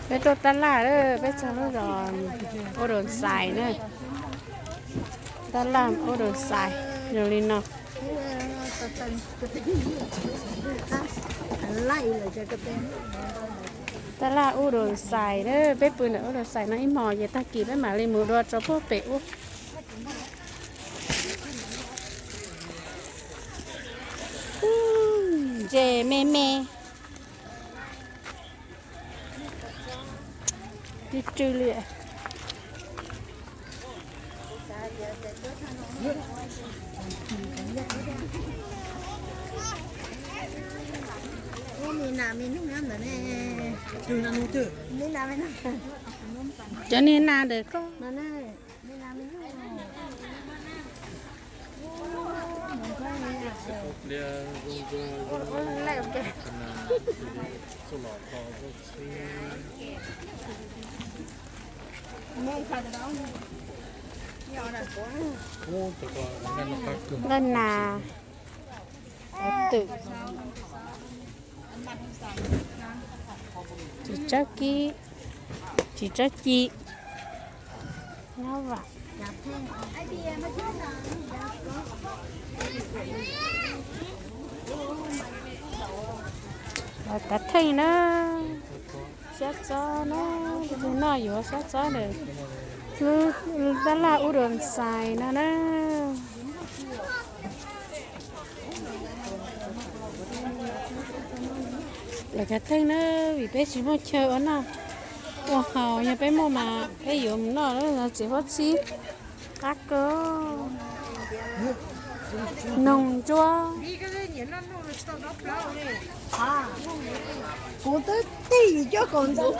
Peb tuaj tab laj lawm, peb txog lub zos Ua Doo Xais na. Tab laj Ua Doo Xais zoo li no. Tab laj Ua Doo Xais na, peb pw ntawm Ua Doo Xais no ib hmos ces tag kis peb mam li mus dua rau puag pem ub. Ntses me me. Rw rw li. Cov niag nas ntawm koj. Nqaij nas, twm, tsis tsawb kib, tsis tsawb ci, nyob vam. Kav theej na, siab txob na, tus no yuav siab txob ntawm lub tab laj Ua Doo Xais no na. Lawv kav theej na, vim peb tsis muaj chaw ua noj ua haus, yog peb muaj mas peb yuav mus noj lawm, txiv huab txhib qab kawg. Noog ntsuab. Kuv twb tig cuab kaus ntxuv.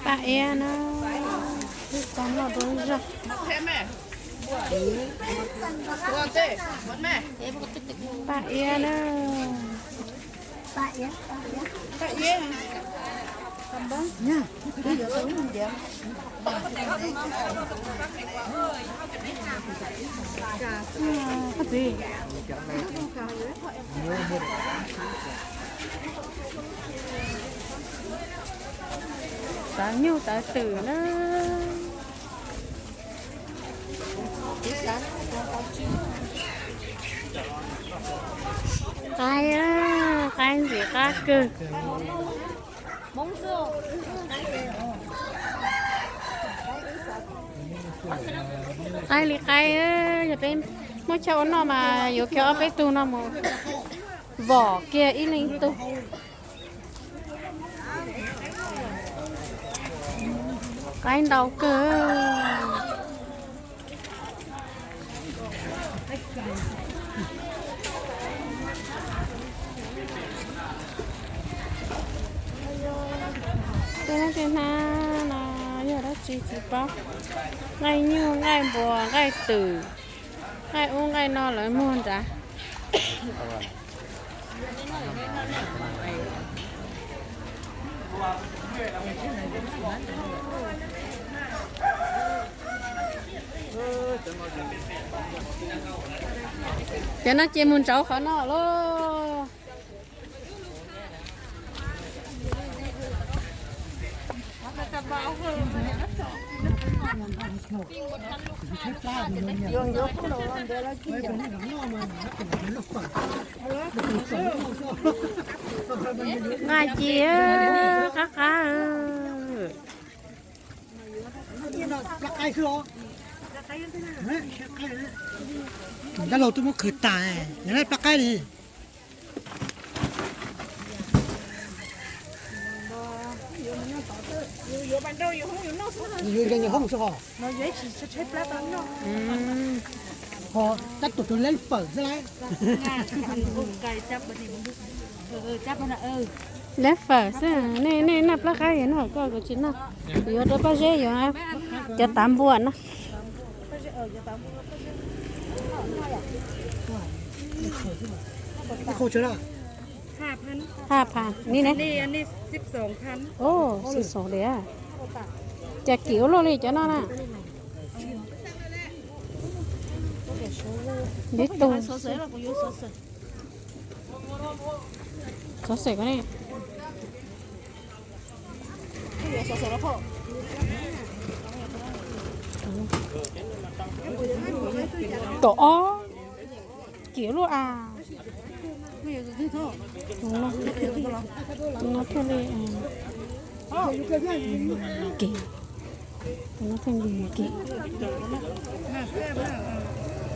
Paj iab na, twb tau noj dua zog. Paj iab na. Tawv nyuj tawv twm na. Qaib, qaib ntxim qab kawg. Qaib li qaib, yog peb muaj chaw ua noj mas yuav kiag ob peb tug no mus vom kiag ib leeg ib tug. Qaib ntau kawg. Tej no tej hnab no yog dab tsi tsis paub. Nqaij nyuj, nqaij npua, nqaij twm, nqaij ub nqaij no lawv muag nrad. Cov no ces mus ntsauv qhov no lauj. Nqaij ci qab qab. Dab laug twb muab khwv tas, yog plab qaib li. Yus yog yus hoob xwb ho. Ho tab tom tus leb fawm xwb lauj. Leb fawm xwb, nej nej noj plab qaib yog noj koj kuv tsis noj. Yuav rau Paj Zeb yuav cov tav npua no. Ib qho tsawg na? Haj pha ni ne. Ub, sib xoom li a. Cas kim ua luaj li cov no na. Yuav ib tug. Xov xwm ko ne. Kaum ob. Kim luaj a. Tus no thiaj li kim, tus no thiaj li kim.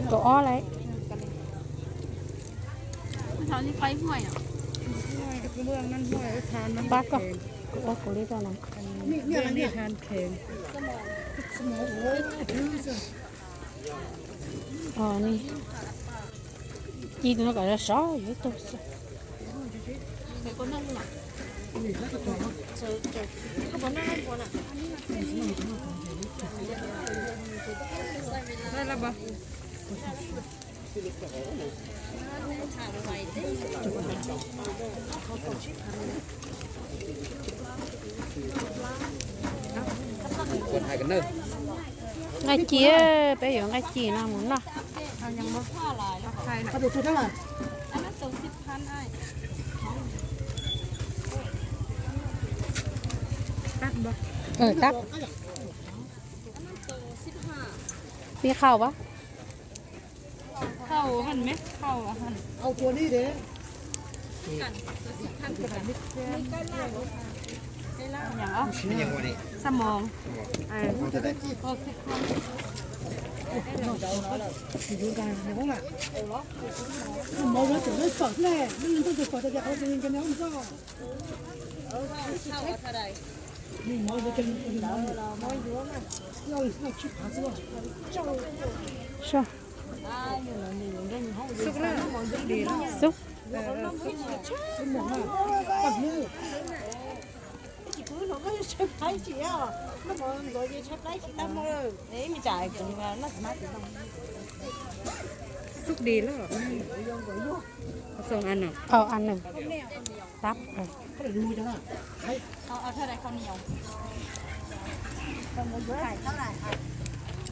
Kaum ob lawm. Pab koj, kuv ua kuv li rau no. Ci tus no kom sov yuav ib tug xwb. Nqaij ci, peb yuav nqaij ci no mus noj. Tab, pib qhau pab. Xab mos. Xub. Xub di lawm. Xoo an no. Tab.